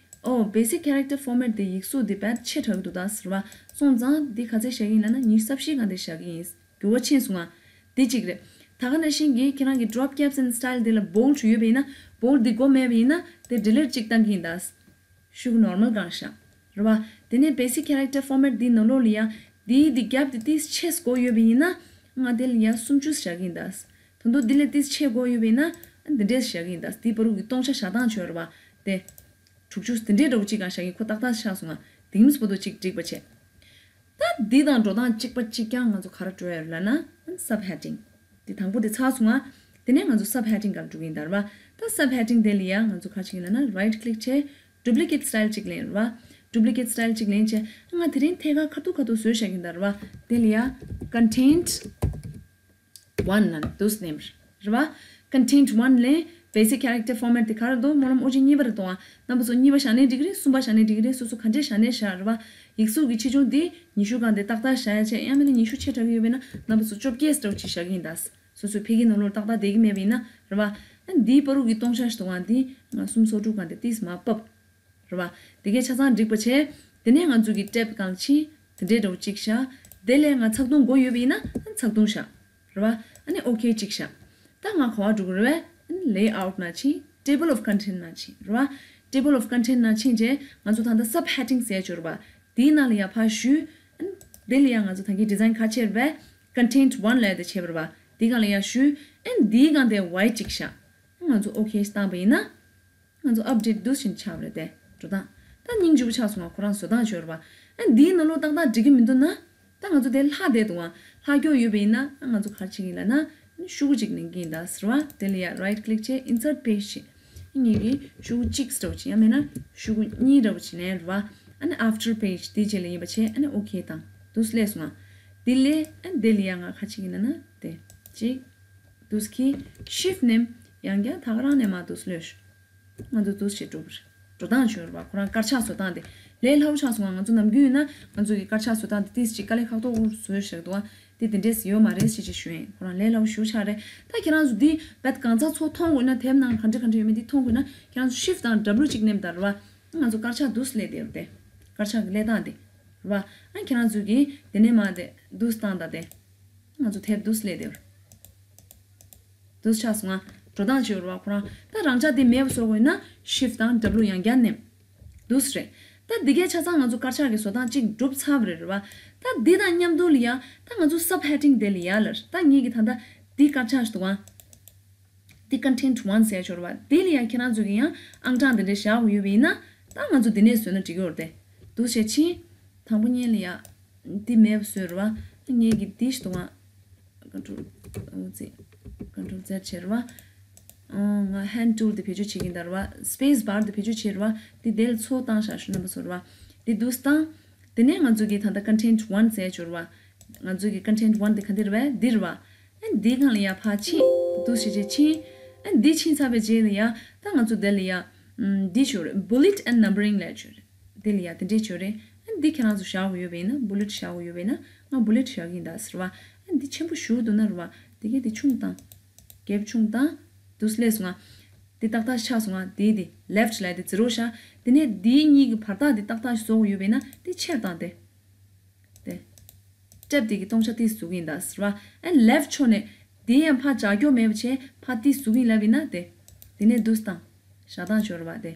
ཨོ། basic character format དེ་ཡིག་གཟུགས་འདི་དཔེ་ཆེ་དྲགས་འདུག་ད་ཟེར་བ། སོང་ཙང་འདི་ག་ཚད་བཞག་གི་ཡིན་ལབ་ན། ཉི་ཤུ་རྩ་བཞི་སྒང་དེ་བཞག་གི་ཡིན། འགྱུར་བ་ཕྱིན་སོང་ང་། འདི་གཅིག་རེད། ད་ག་ནང་བཞིན་གྱིས་ཁྱེད་རང་གི་ཌོབ་ཀེབ་ཨེན་སི་ཊའིལ་འདི་ལ་བོལཌ་ཡོད་པ་ཡིན་ན། བོལཌ་འདི་དགོས་མེད་པ་ཡིན་ན་དེ་ཌི་ལིཊ་གཅིག་བཏང་གི་ཡིན་ད། ཤོག་གུ་ནོར་མལ་སྒང་བཞག་རེད་བ། དེ་ནས་basic character format འདི་ནང་ལོགས་ལ་ཡ། འདིའི་འདི་རྒྱབ་འདི་ཏིས་ཆེ་དགོས་ཡོད་པ་ཡིན་ན། ང་དེ་ལ་ཡ་སུམ་ཅུ་བཞག་གི་ཡིན་ད། ད་དུང་འདི་ལས་ཏིས་ཆེ་དགོས་ཡོད་པ་ཡིན་ན། འདི་འདྲས་བཞག་གི་ཡིན་ད། འདི་བར་དུ་གི་སྟོང་ཆ་བཞག་སྟངས་བྱོས་རེད་བ། དེ། དྲུག་ཅུ་འདི་འདྲས་འདྲ་བོ་གཅིག་གང་བཞག་གི། ཁོ་ཏག་ཏག་ཆགས་སོང་ང་། དེང་མིས་བར་དུ་གཅིག་འགྲིག་པ་བྱས། ད་འདི་དང་འགྲོ་སྟངས་གཅིག་པ་གཅིག་རྐྱང་ང་ཚོ་ག་རེ་འགྲོ་ཡ་རེད་ལབ་ན། སབ་ཧེ་ཌིང་། འདི་དང་པོ་དེ་ཚར་སོང་ང་། དེ་ནས་ང་ཚོ་སབ་ཧེ་ཌིང་སྒང་འགྲོ་གི་ཡིན་ད་རེད་བ། ད་སབ་ཧེ་ཌིང་དེ་ལ་ཡ་ང་ཚོ་ག་རེ་བྱེད་ཀྱི་ཡིན་ལབ་ན། རའིཊ་ཀི་ལིག་བྱས། ཌུབ་ལི་ཀེཊ་སི་ཊའིལ་གཅིག་ལེན་རེད་བ། ཌུབ་ལི་ཀེཊ་སི་ཊའིལ་གཅིག་ལེན་བྱས། ང་དེ་རིང་ཐད་ཀར་ཁ་ཐུག་ཁ་ཐུག་བཟོས་བཞག་གི་ཡིན་ད་རེད་བ། དེ་ལ་ཡ་ཀོན་ཊེན་ཊི་ཝན་ལབ་ནས་འདུག་སེ་ནེམ་རེད་བ། Content one ལས་basic character format དེ་ག་རེ་འདུག་སྨོན་ལམ་ཨོ་ཅེ་གཉིས་པ་རེད་འདུག་ཨ། རྣམ་པ་ཚོ་གཉིས་པ་བཞག་ནའི་འགྲིག་གི་རེད། གསུམ་པ་བཞག་ནའི་འགྲིག་གི་རེད། སོ་སོ་ག་འདྲས་བཞག་ནའི་བཞག་རེད་བ། ཡིག་གཟུགས་ཀྱི་ཆེ་ཆུང་དེ་ཉི་ཤུ་སྒང་དེ་ཏག་ཏག་བཞག་ཡ་བྱས། ཡང་མིན་ན་ཉི་ཤུ་ཆེ་དྲགས་ཀྱི་ཡོད་པས་ན་རྣམ་པ་ཚོ་བཅོ་བརྒྱད་ཙམ་ཅིག་བཞག་གི་ཡིན་ད། སོ་སོའི་ཕ་གིའི་ནང་ལོགས་ཏག་ཏག་བསྡད་ཀྱི་མེད་པ་ཡིན་ན་རེད་བ། ཨ་འདིའི་བར་དུ་གི་སྟོང་ཆ་ཞིག་འདུག་ཨ། འདི་ང་གསུམ་སོ་དྲུག་སྒང་དེ་ཏིས་མར་ཕབ། རེད་བ། དེ་གའི་ཆ་ཚང་འགྲིག་པ་བྱས། དེ་ནས་ང་ཚོ་གི་tab སྒང་ཕྱིན། དེ་འདྲའི་འདྲ་བོ་གཅིག་བཞག་དེ་ལས་ང་ཚགས་ཐུང་དགོས་ཡོད་པ་ཡིན་ན་ཚགས་ཐུང་བཞག་རེད་བ། ཨ་ནི་ཨོ་ཁེ་གཅིག་བཞག་ད་ང་ག་བ་འགྲོ་གི་རེད་བས། ཨ་ནི་layout ནང་ཕྱིན། table of content ནང་ཕྱིན་རེད་བ། table of content ནང་ཕྱིན་རྗེས་ང་ཚོ་ད་ལྟ་subheading ཟེར་ཡ་ཅིག་ཡོད་རེད་བ། དེའི་ནང་ལ་ཡར་ཕར་ཞུས། ཨ་ནི་དེ་ལ་ཡང་ང་ཚོ་ད་གིན་design ག་བྱས་རེད་བས། content one ལབ་ཡ་དེ་བྱས་པ་རེད་བ། དེའི་སྒང་ལ་ཡར་ཞུས། ཨ་ནི་དེའི་སྒང་དེ་white གཅིག་བཞག་ང་ཚོ་ཨོ་ཁེ་བཏང་པ་ཡིན་ན། ང་ཚོ་update འདུག་སེ་ཆགས་པ་རེད་དེ། འགྲོ་སྟངས། ད་སྙིང་རྗེ་པོ་ཆགས་སོང་ང་། ཁོ་རང་བཟོ་སྟངས་ཤོར་བ། ཨ་འདིའི་ནང་ལོགས་ཏག་ཏག་འགྲིག་གི་མི་འདུག་ན། ད་ང་ཚོ་དེ་ལྷག་བསྡད་འདུག་ཨ། ལྷག་རྒྱུ་ཡོད་པ་ཡིན་ན་ཨ་ང་ཚོ་ག་རེ་བྱེད་ཀྱི་ཡིན་ལབ་ན། ཨ་ཤོག་གུ་གཅིག་ལེན་གྱི་ཡིན་ད་ཟེར་བ། དེ་ལ་ཡ་right click བྱས། insert page བྱས། ཨ་ངེད་ཀྱིས་ཤོག་གུ་གཅིག་འདྲ་བོ་བྱས། ཡང་མིན་ན་ཤོག་གུ་གཉིས་འདྲ་བོ་བྱས་ནའི་རེད་བ། ཨ་ནི་after page དེའི་རྗེས་ལ་ཡིན་པ་བྱས། ཨ་ནི་ཨོ་ཁེ་བཏང་། འདུག་སེ་སླེབས་སོང་ང་། དེ་ལས་ཨ་དེ་ལ་ཡ་ང་ག་རེ་བྱེད་ཀྱི་ཡིན་ལབ་ན་དེ་གཅིག་འདུག་སེ་ཁྱེར། shift མནན། ཡང་བསྐྱར་ད་ག་རང་ནས་མར་འདུག་སེ་སླེབས། ང་ཚོ་འདུག་སེ་བྱས་འགྲོ་གི་རེད། འགྲོ་སྟངས་ཤོར་བ། ཁོ་རང་དཀར་ཆག་བཟོ་སྟངས་དེ་ལས་སླ་པོ་ཆགས་སོང་ང་། ང་ཚོ་ནམ་རྒྱུན་ཡིན་ན་ང་ཚོ་གི་དཀར་ཆག་བཟོ་སྟངས་དེ་ཏིས་ཅིག་དཀའ་ལས་ཁག་པོ་བཟོས་བཞག་འདུག་ཨ། དེ་དེ་འདྲས་ཡོད་མ་རེད་ཟེར་ཅིག་ཞུ་ཡིན། ཁོ་རང་ལས་སླ་པོ་ཞེ་པོ་ཆགས་རེད། ད་ཁྱེད་རང་ཚོ་འདི་བད་གང་ཚ་ཚོ་མཐོང་དགོས་ན། དེབ་ནང་ག་འདྲ་ག་འདྲ་ཡོད་མེད་འདི་མཐོང་དགོས་ན་ཁྱེད་རང་ཚོ་shift དང་W གཅིག་མནན་པ་དང་རེད་བ། ང་ཚོ་དཀར་ཆག་འདུག་སེ་སླེབས་བསྡད་ཡོད་རེད་དེ། དཀར་ཆག་གི་སླེབས་སྟངས་དེ་རེད་བ། ཨ་ཁྱེད་རང་ཚོ་གིས་དེ་ནས་མར་དེ་འདུག་སེ་བཏང་དང་དེ། ང་ཚོ་དེབ་འདུག་སེ་སླེབས་བསྡད་ཡོད་རེད། འདུག་སེ་ཆགས་སོང་ང་། འགྲོ་སྟངས་ཅིག་ཡོད་རེད་བ། ཁོ་རང་ད་རང་འཇགས་དེ་མེད་པ་བཟོ་དགོས་ན་shift དང་W ཡང་བསྐྱར་མནན། འདུག་སེ་རེད། ད་འདི་གའི་ཆ་ཚང་ང་ཚོ་དཀར་ཆག་གི་བཟོ་སྟངས་གཅིག་གྲུབ་ཚར་བ་རེད་རེད་བ། ད་འདི་དང་མཉམ་དུ་ལ་ཡ་ད་ང་ཚོ་subheading དེ་ལ་ཡ་ལ་ད་ངེད་ཀྱི་ད་ད་འདི་དཀར་ཆག་ཞིག་འདུག་ཨ། འདི་content one ཟེར་ཡ་ཅིག་ཡོད་རེད་བ། འདི་ལ་ཡ་ཁྱེད་རང་ཚོ་གི་ཡང་ཨང་གྲངས་འདི་འདྲ་བཞག་དགོས་ཡོད་པ་ཡིན་ན་ད་ང་ཚོ་འདི་ནས་བཟོས་ན་འགྲིག་གི་ཡོད་རེད་དེ། འདུག་སེ་ཕྱིན། དང་པོ་ཉིད་ལ་ཡ་འདི་མེད་པ་བཟོས་རེད་བ། ངེད་ཀྱི་འདི་ཞིག་འདུག་ཨ། Control ཨོ་ཙི། Control Z བྱས་རེད་བ། ཨང་ང་hand tool དེ་བེད་སྤྱོད་བྱེད་ཀྱི་ཡིན་ད་རེད་བ། Space bar དེ་བེད་སྤྱོད་བྱས་རེད་བ། དེ་དེ་ལ་ཚོ་བཏང་བཞག་ཞུ་རྣམ་པ་ཚོ་རེད་བ། དེ་འདུག་སེ་བཏང་། དེ་ནས་ང་ཚོ་གི་ད་ལྟ་content one ཟེར་ཡ་ཅིག་ཡོད་རེད་བ། ང་ཚོ་གི་content one དེ་ག་འདི་རེད་བས། འདི་རེད་བ། ཨ་འདི་སྒང་ལ་ཡ་ཕར་ཕྱིན། འདུག་སེ་བྱས་ཕྱིན། ཨ་འདི་ཕྱིན་ཚར་བའི་རྗེས་ལ་ཡ་ད་ང་ཚོ་དེ་ལ་ཡ་ཨམ་འདི་ཅིག་ཡོད་རེད། Bullet and numbering ལབ་ཡ་ཅིག་ཡོད་རེད། དེ་ལ་ཡ་དེ་འདྲས་ཅིག་ཡོད་རེད། ཨ་འདི་ཁྱེད་རང་ཚོ་བཞག་དགོས་ཡོད་པ་ཡིན་ན། Bullet བཞག་དགོས་ཡོད་པ་ཡིན་ན་ང་Bullet བཞག་གི་ཡིན་ད་ཟེར་བ། ཨ་འདི་ཆེན་པོ་ཞེ་པོ་འདུག་ན་རེད་བ། དེ་གས་དེ་ཆུང་བཏང་། gap ཆུང་བཏང་། འདུག་སེ་སླེབས་སོང་ང་། དེ་ཏག་ཏག་ཆགས་སོང་ང་། དེ་དེ་left ལབ་ཡ་དེ་zero བཞག་དེ་ནས་དེའི་གཉིས་ཀྱི་བར་ཐག་དེ་ཏག་ཏག་བཟོ་དགོས་ཡོད་པ་ཡིན་ན་དེ་ཆེར་བཏང་དེ། དེ། ཊེབ་དེ་གི་སྟོང་ཆ་ཏིས་བཟོ་གི་ཡིན་ད་ཟེར་བ། ཨ་left ཕྱོགས་ནས་དེ་ཡང་ཕར་བཞག་རྒྱུ་མེད་པ་བྱས། ཕར་ཏིས་བཟོ་གི་ཡིན་ལབ་ཡིན་ན་དེ། དེ་ནས་འདུག་སེ་བཏང་། བཞག་སྟངས་ཅིག་ཡོད་རེད་བ་དེ།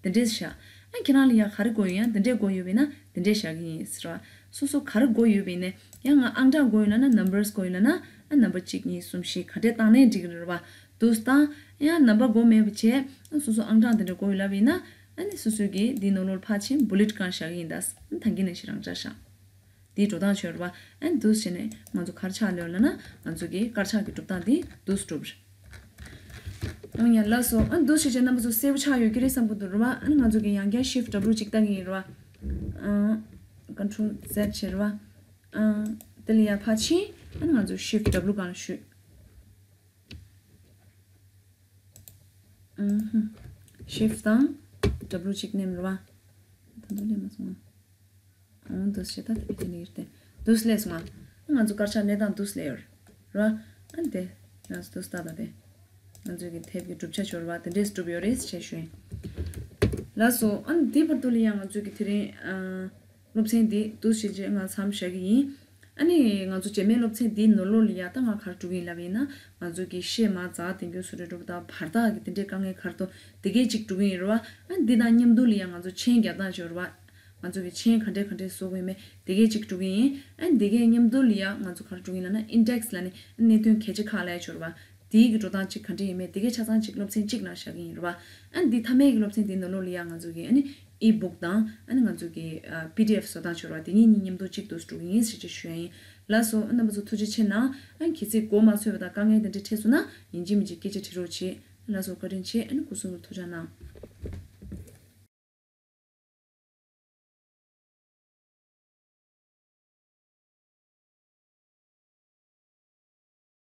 དེ་འདྲས་བཞག་ཨ་ཁྱེད་རང་ལ་ཡ་ག་རེ་དགོས་ཡོད་ཡང་དེ་འདྲས་དགོས་ཡོད་པ་ཡིན་ན་དེ་འདྲས་བཞག་གི་ཡིན་ཟེར་བ། སོ་སོ་ག་རེ་དགོས་ཡོད་པ་ཡིན་ནའི་ཡང་ང་ཨང་གྲངས་དགོས་ཡོད་ལབ་ན། numbers དགོས་ཡོད་ལབ་ན། ཨ་number གཅིག་གཉིས་གསུམ་བཞི་ག་འདྲས་བཏང་ནའི་འགྲིག་གི་རེད་བ། འདུག་སེ་བཏང་། ཡང་number དགོས་མེད་པ་བྱས། ཨ་སོ་སོ་ཨང་གྲངས་དེ་འདྲས་དགོས་ཡོད་ལབ་ཡིན་ན། ཨ་ནི་སོ་སོ་གིས་འདིའི་ནང་ལོགས་ཕར་ཕྱིན་bullet སྒང་བཞག་གི་ཡིན་ད། ཨ་ཐང་གི་ནང་བཞིན་རང་འཇགས་བཞག་དེའི་འགྲོ་སྟངས་ཅིག་ཡོད་རེད་བ། ཨ་ནི་འདུག་སེ་བྱས་ནས་ང་ཚོ་ག་རེ་ཆགས་ཡོད་ལབ་ན། ང་ཚོ་གི་དཀར་ཆག་གི་གྲུབ་སྟངས་འདི་འདུག་སེ་གྲུབ་རེད། འོ་ཡ་ལགས་སོ། ཨ་ནི་འདུག་སེ་བྱས་རྣམ་པ་ཚོ་གསལ་པོ་ཆགས་ཡོད་ཀྱི་རེད་བསམ་གྱི་འདུག་རེད་བ། ཨ་ནི་ང་ཚོ་གི་ཡང་བསྐྱར་shift W གཅིག་བཏང་གི་ཡིན་རེད་བ། ཨ་control Z བྱས་རེད་བ། ཨ་དེ་ལ་ཡར་ཕར་ཕྱིན། ཨ་ནི་ང་ཚོ་shift W སྒང་ལ་ཞུས། ཨུ་ཧུ། shift དང་W གཅིག་མནན་རེད་བ། ད་དུང་སླེབས་མ་སོང་ང་། འོ་འདུག་སེ་བྱས། ད་དེ་བས་དེ་ནས་ཡར་བལྟས། འདུག་སེ་སླེབས་སོང་ང་། ང་ཚོ་དཀར་ཆག་གནས་སྟངས་འདུག་སེ་སླེབས་ཡོད་རེད་བ། ཨ་ནི་དེ་ང་ཚོ་འདུག་སེ་ལྟ་ད་དེ། ང་ཚོའི་གི་དེབ་ཀྱི་གྲུབ་ཆ་ཅིག་ཡོད་རེད་བ། དེ་འདྲས་གྲུབ་ཡོད་རེད་ཅེས་ཞུ་ཡིན། ལགས་སོ། ཨ་ནི་དེ་བར་དུ་ལ་ཡང་ང་ཚོའི་གི་དེ་རིང་ཨ་སློབ་ཚན་འདི་འདུག་སེ་བྱས་ང་མཚམས་བཞག་གི་ཡིན། ཨ་ནི་ང་ཚོ་རྗེས་མའི་སློབ་ཚན་འདིའི་ནང་ལོགས་ལ་ཡ་ད་ང་ག་རེ་འགྲོ་གི་ཡིན་ལབ་ཡིན་ན། ང་ཚོ་གི་ཤད་མ་རྩ་དེ་འགྱུར་སོ་རེ་འགྲོ་བ་དང་བར་ཐག་གི་དེ་འདྲའི་དཀའ་ངལ་ག་རེ་འདུག་དེ་གས་ཅིག་འགྲོ་གི་ཡིན་རེད་བ། ཨ་ནི་འདི་དང་མཉམ་དུ་ལ་ཡ་ང་ཚོ་མཆན་རྒྱག་སྟངས་ཅིག་ཡོད་རེད་བ། ང་ཚོ་གི་མཆན་ག་འདྲས་ག་འདྲས་བཟོ་དགོས་མེད་དེ་གས་ཅིག་འགྲོ་གི་ཡིན། ཨ་ནི་དེ་གས་མཉམ་དུ་ལ་ཡ་ང་ཚོ་ག་རེ་འགྲོ་གི་ཡིན་ལབ་ན། index ལབ་ནས་གནད་དོན་གལ་ཆེ་ཁག་ལབ་ཡ་ཅིག་ཡོད་རེད་བ། དེའི་གི་འགྲོ་སྟངས་ཅིག་ག་འདྲས་ཡིན་མེད་དེ་གས་ཆ་ཚང་ཅིག་སློབ་ཚན་གཅིག་ནང་བཞག་གི་ཡིན་རེད་བ། ཨ་ནི་འདི་མཐའ་མའི་གི་སློབ་ཚན་འདིའི་ནང་ལོགས་ལ་ཡ་ང་ཚོ་གི་ཨ་ནི་ebook དང་ཨ་ནི་ང་ཚོ་གི་ཨ་PDF བཟོ་སྟངས་ཅིག་ཡོད་རེད་བ། དེ་གཉིས་གཉིས་མཉམ་དུ་གཅིག་ཏུ་འགྲོ་གི་ཡིན་ཟེར་ཅིག་ཞུ་ཡ་ཡིན། ལགས་སོ། ཨ་རྣམ་པ་ཚོ་ཐུགས་རྗེ་ཆེ་གནང་། ཨ་ནི་གལ་སྲིད་གོ་མ་ཆོད་པ་དང་དཀའ་ངལ་དེ་འདྲ་འཕྲད་སོང་ན་ཡིན་གཅིག་མིན་གཅིག་སྐད་ཆ་དྲི་རོགས་བྱེད། ལགས་སོ། བཀའ་དྲིན་ཆེ། ཨ་ནི་སྐུ་གཟུགས་ལ་ཐུགས་ཅག་གནང་།